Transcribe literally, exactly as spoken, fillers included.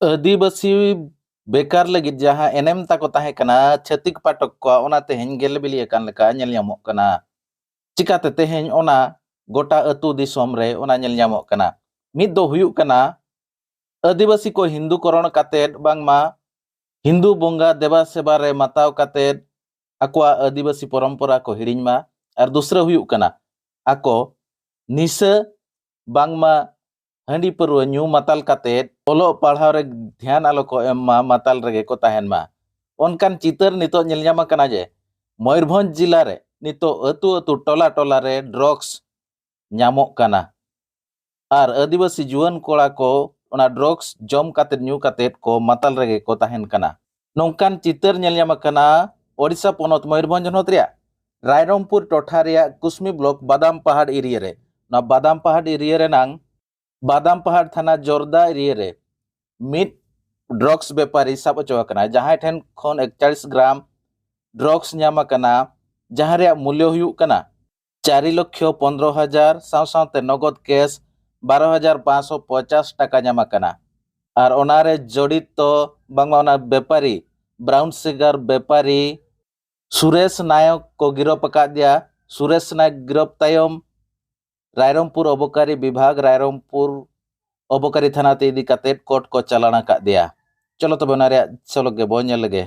ᱟᱹᱫᱤᱵᱟᱹᱥᱤ ᱵᱮᱠᱟᱨ ᱞᱟᱹᱜᱤᱫ ᱡᱟᱦᱟᱸ ᱮᱱᱮᱢ ᱛᱟᱠᱚ ᱛᱟᱦᱮᱸ ᱠᱟᱱᱟ ᱪᱷᱟᱹᱛᱤᱠ ᱯᱟᱴᱚᱠ ᱠᱚᱣᱟᱜ, ᱚᱱᱟ ᱛᱮᱦᱮᱧ ᱜᱮᱞᱮ ᱵᱤᱞᱤ ᱟᱠᱟᱱ ᱞᱮᱠᱟ ᱧᱮᱞ ᱧᱟᱢᱚᱜ ᱠᱟᱱᱟ᱾ ᱪᱤᱠᱟᱛᱮ ᱛᱮᱦᱮᱧ ᱚᱱᱟ ᱜᱚᱴᱟ ᱟᱹᱛᱩ ᱫᱤᱥᱚᱢ ᱨᱮ ᱚᱱᱟ ᱧᱮᱞ ᱧᱟᱢᱚᱜ ᱠᱟᱱᱟ? ᱢᱤᱫ ᱫᱚ ᱦᱩᱭᱩᱜ ᱠᱟᱱᱟ, ᱟᱹᱫᱤᱵᱟᱹᱥᱤ ᱠᱚ ᱦᱤᱱᱫᱩ ᱠᱚᱨᱚᱱ ᱠᱟᱛᱮᱫ, ᱵᱟᱝᱢᱟ ᱦᱤᱱᱫᱩ ᱵᱚᱸᱜᱟ ᱫᱮᱵᱟ ᱥᱮᱵᱟ ᱨᱮ ᱢᱟᱛᱟᱣ ᱠᱟᱛᱮᱫ ᱟᱠᱚᱣᱟᱜ ᱟᱹᱫᱤᱵᱟᱹᱥᱤ ᱯᱚᱨᱚᱢᱯᱚᱨᱟ ᱠᱚ ᱦᱤᱲᱤᱧ ᱢᱟ᱾ ᱟᱨ ᱫᱩᱥᱨᱟᱹ ᱦᱩᱭᱩᱜ ᱠᱟᱱᱟ, ᱟᱠᱚ ᱱᱤᱥᱟᱹ ᱵᱟᱝᱢᱟ ᱦᱟᱺᱰᱤ ᱯᱟᱹᱨᱣᱟᱹ ᱧᱩ ᱢᱟᱛᱟᱞ ᱠᱟᱛᱮᱫ ᱚᱞᱚᱜ ᱯᱟᱲᱦᱟᱣ ᱨᱮ ᱫᱷᱮᱭᱟᱱ ᱟᱞᱚ ᱠᱚ ᱮᱢ ᱢᱟ, ᱢᱟᱛᱟᱞ ᱨᱮᱜᱮ ᱠᱚ ᱛᱟᱦᱮᱱ ᱢᱟ᱾ ᱚᱱᱠᱟᱱ ᱪᱤᱛᱟᱹᱨ ᱱᱤᱛᱚᱜ ᱧᱮᱞ ᱧᱟᱢ ᱟᱠᱟᱱᱟ ᱡᱮ ᱢᱚᱭᱩᱨᱵᱷᱚᱸᱡᱽ ᱡᱤᱞᱟ ᱨᱮ ᱱᱤᱛᱚᱜ ᱟᱹᱛᱩ ᱟᱹᱛᱩ, ᱴᱚᱞᱟ ᱴᱚᱞᱟ ᱨᱮ ᱰᱨᱚᱜᱥ ᱧᱟᱢᱚᱜ ᱠᱟᱱᱟ᱾ ᱟᱨ ᱟᱹᱫᱤᱵᱟᱹᱥᱤ ᱡᱩᱣᱟᱹᱱ ᱠᱚᱲᱟ ᱠᱚ ᱚᱱᱟ ᱰᱨᱚᱜᱥ ᱡᱚᱢ ᱠᱟᱛᱮᱫ, ᱧᱩ ᱠᱟᱛᱮᱫ ᱠᱚ ᱢᱟᱛᱟᱞ ᱨᱮᱜᱮ ᱠᱚ ᱛᱟᱦᱮᱱ ᱠᱟᱱᱟ᱾ ᱱᱚᱝᱠᱟᱱ ᱪᱤᱛᱟᱹᱨ ᱧᱮᱞ ᱧᱟᱢ ᱟᱠᱟᱱᱟ ᱳᱰᱤᱥᱟ ᱯᱚᱱᱚᱛ ᱢᱚᱭᱩᱨᱵᱷᱚᱸᱡᱽ ᱦᱚᱱᱚᱛ ᱨᱮᱭᱟᱜ ᱨᱟᱭᱨᱚᱝᱯᱩᱨ ᱴᱚᱴᱷᱟ ᱨᱮᱭᱟᱜ ᱠᱩᱥᱢᱤ ᱵᱞᱚᱠ ᱵᱟᱫᱟᱢ ᱯᱟᱦᱟᱲ ᱮᱨᱤᱭᱟ ᱨᱮ᱾ ᱱᱚᱣᱟ ᱵᱟᱫᱟᱢ ᱯᱟᱦᱟᱲ ᱮᱨᱤᱭᱟ ᱨᱮᱱᱟᱝ ᱵᱟᱫᱟᱢ ᱯᱟᱦᱟᱲ ᱛᱷᱟᱱᱟ ᱡᱚᱨᱫᱟ ᱮᱨᱤᱭᱟ ᱨᱮ ᱢᱤᱫ ᱰᱨᱚᱜᱥ ᱵᱮᱯᱟᱨᱤ ᱥᱟᱵ ᱦᱚᱪᱚ ᱟᱠᱟᱱᱟ, ᱡᱟᱦᱟᱸᱭ ᱴᱷᱮᱱ ᱠᱷᱚᱱ ᱮᱠᱪᱟᱞᱤᱥ ᱜᱨᱟᱢ ᱰᱨᱚᱜᱥ ᱧᱟᱢ ᱟᱠᱟᱱᱟ, ᱡᱟᱦᱟᱸ ᱨᱮᱭᱟᱜ ᱢᱩᱞᱞᱚ ᱦᱩᱭᱩᱜ ᱠᱟᱱᱟ ᱪᱟᱨᱤ ᱞᱚᱠᱠᱷᱚ ᱯᱚᱱᱫᱽᱨᱚ ᱦᱟᱡᱟᱨ, ᱥᱟᱶ ᱥᱟᱶᱛᱮ ᱱᱚᱜᱚᱫ ᱠᱮᱥ ᱵᱟᱨᱚ ᱦᱟᱡᱟᱨ ᱯᱟᱸᱪᱥᱚ ᱯᱚᱧᱪᱟᱥ ᱴᱟᱠᱟ ᱧᱟᱢ ᱟᱠᱟᱱᱟ᱾ ᱟᱨ ᱚᱱᱟᱨᱮ ᱡᱚᱲᱤᱛᱚ ᱵᱟᱝᱢᱟ ᱚᱱᱟ ᱵᱮᱯᱟᱨᱤ, ᱵᱨᱟᱣᱩᱱ ᱥᱩᱜᱟᱨ ᱵᱮᱯᱟᱨᱤ ᱥᱩᱨᱮᱥ ᱱᱟᱭᱚᱠ ᱠᱚ ᱜᱤᱨᱚᱯ ᱟᱠᱟᱫᱮᱭᱟ᱾ ᱥᱩᱨᱮᱥ ᱱᱟᱭᱚᱠ ᱜᱤᱨᱚᱯ ᱛᱟᱭᱚᱢ ᱨᱟᱭᱨᱚᱝᱯᱩᱨ ᱚᱵᱚᱠᱟᱨᱤ ᱵᱤᱵᱷᱟᱜᱽ, ᱨᱟᱭᱨᱚᱝᱯᱩᱨ ᱚᱵᱚᱠᱟᱨᱤ ᱛᱷᱟᱱᱟ ᱛᱮ ᱤᱫᱤ ᱠᱟᱛᱮᱫ ᱠᱳᱨᱴ ᱠᱚ ᱪᱟᱞᱟᱱ ᱟᱠᱟᱫᱮᱭᱟ᱾ ᱪᱚᱞᱚ ᱛᱚᱵᱮ ᱚᱱᱟ ᱨᱮᱭᱟᱜ ᱡᱷᱚᱞᱚᱠ ᱜᱮᱵᱚ ᱧᱮᱞ ᱞᱮᱜᱮ᱾